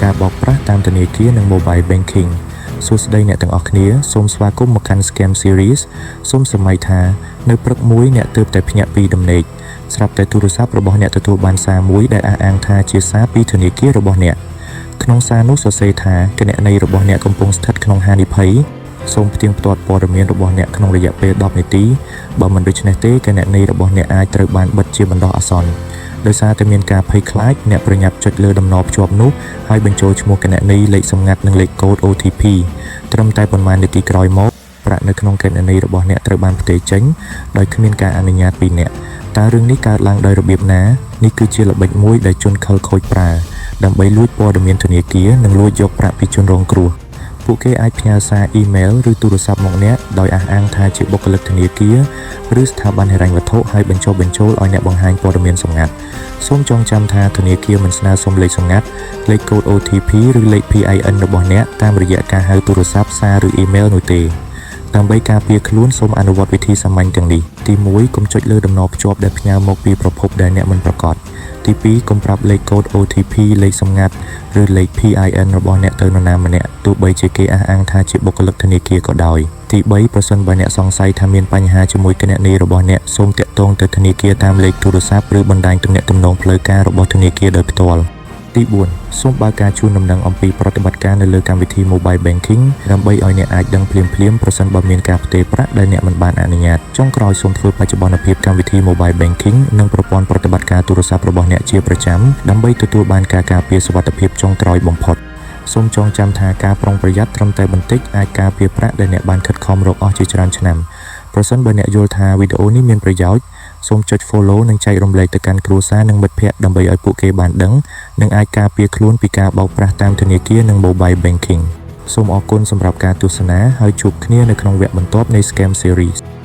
ការបោកប្រាស់តាមធនាគារនិង Mobile Banking។ សួស្តីអ្នកទាំងអស់គ្នាសូមស្វាគមន៍មកកាន់ Scam Series។ សូមស្រមៃថានៅព្រឹកមួយអ្នកទើបតែភ្ញាក់ពីដំណេកស្រាប់តែទូរស័ព្ទរបស់អ្នកទទួលបានសារមួយដែលអះអាងថាជាសារពីធនាគាររបស់អ្នកក្នុងសារនោះសរសេរថាគណនីរបស់អ្នកកំពុងស្ថិតក្នុងហានិភ័យសូមផ្ទៀងផ្ទាត់ព័ត៌មានរបស់អ្នកក្នុងរយៈពេល10នាទីបើមិនដូច្នេះទេគណនីរបស់អ្នកអាចត្រូវបានបិទជាបណ្ដោះអាសន្នដោយសារតែមានការភ័យខ្លាចអ្នកប្រញាប់ចុចលើតំណភ្ជាប់នោះហើយបញ្ចូលឈ្មោះគណនីលេខសម្ងាត់និងលេខកូដ OTP ត្រឹមតែប៉ុន្មាននាទីក្រោយមកប្រាក់នៅក្នុងគណនីរបស់អ្នកត្រូវបានផ្ទេរចេញដោយគ្មានការអនុញ្ញាតពីអ្នកតើរឿងនេះកើតឡើងដោយរបៀបណានេះគឺជាល្បិចមួយដែលជនខិលខូចប្រើដើម្បីលួចព័ត៌មានធនាគារនិងលួចយកប្រាក់ពីជនរងគ្រោះពួកគេអាចផ្ញើសារអ៊ីមែលឬទូរស័ព្ទមកអ្នកដោយអះអាងថាជាបុគ្គលិកធនាគារឬស្ថាប័នហិរញ្ញវត្ថុហើយបញ្ចុះបញ្ចូលឲ្យអ្នកបង្ហាញព័ត៌មានសម្ងាត់សូមចងចាំថាធនាគារមិនស្នើសុំលេខសម្ងាត់លេខកូដ OTP ឬលេខ PIN របស់អ្នកតាមរយៈការហៅទូរស័ព្ទសារឬអ៊ីមែលនោះទេដើម្បីការពារខ្លួនសូមអនុវត្តវិធីសាមញ្ញទាំងនេះទី1កុំចុចលើតំណភ្ជាប់ដែលផ្ញើមកពីប្រភពដែលអ្នកមិនប្រាកដទី2កុំប្រាប់លេខកូដ OTP លេខសម្ងាត់ឬលេខ PIN របស់អ្នកទៅនរណាម្នាក់ទោះបីជាគេអះអាងថាជាបុគ្គលិកធនាគារក៏ដោយទី3ប្រសិនបើអ្នកសង្ស័យថាមានបញ្ហាជាមួយគណនីរបស់អ្នកសូមទាក់ទងទៅធនាគារតាមលេខទូរស័ព្ទឬបណ្ដាញទំនាក់ទំនងផ្លូវការរបស់ធនាគារដោយផ្ទាល់ទី4សូមបើកការជូនដំណឹងអំពីប្រតិបត្តិការនៅលើកម្មវិធី Mobile Banking ដើម្បីឲ្យអ្នកអាចដឹងភ្លាមៗប្រសិនបើមានការផ្ទេរប្រាក់ដែលអ្នកមិនបានអនុញ្ញាតចុងក្រោយសូមធ្វើបច្ចុប្បន្នភាពកម្មវិធី Mobile Banking និងប្រព័ន្ធប្រតិបត្តិការទូរស័ព្ទរបស់អ្នកជាប្រចាំដើម្បីទទួលបានការការពារសុវត្ថិភាពចុងក្រោយបំផុតសូមចងចាំថាការប្រុងប្រយ័ត្នត្រឹមតែបន្តិចអាចការពារប្រាក់ដែលអ្នកបានខិតខំរកអស់ជាច្រើនឆ្នាំប្រសិនបើអ្នកយល់ថាវីដេអូនេះមានប្រយោជន៍សូមចុច follow និងចែករំលែកទៅកាន់គ្រួសារនិងមិត្តភ័ក្តិដើម្បីឲ្យពួកគេបានដឹងនិងអាចការពារខ្លួនពីការបោកប្រាស់តាមធនាគារនិង Mobile Banking។ សូមអរគុណសម្រាប់ការទស្សនាហើយជួបគ្នានៅក្នុងវគ្គបន្ទាប់នៃ Scam Series។